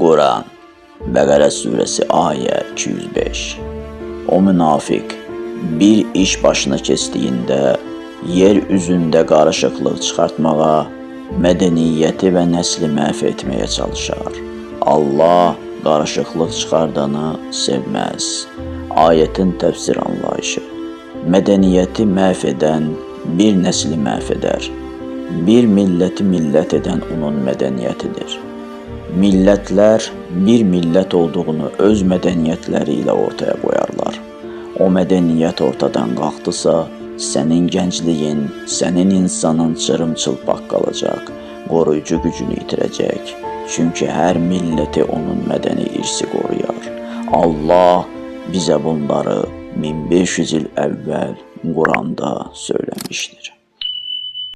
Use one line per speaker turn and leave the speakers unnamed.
Quran, Bəqərə surəsi ayə 205. O münafiq bir iş başına keçdiyində yer üzündə qarışıqlıq çıxartmağa, mədəniyyəti və nəsli məhv etməyə çalışar. Allah qarışıqlıq çıxardanı sevməz. Ayətin təfsir anlayışı. Mədəniyyəti məhv edən bir nəsli məhv edər. Bir milləti millət edən onun mədəniyyətidir. Millətlər bir millət olduğunu öz mədəniyyətləri ilə ortaya qoyarlar. O mədəniyyət ortadan qalxdısa, sənin gəncliyin, sənin insanın çırım-çılpaq qalacaq, qoruyucu gücünü itirəcək. Çünki hər milləti onun mədəni irsi qoruyar. Allah bizə bunları 1500 il əvvəl Quranda söyləmişdir.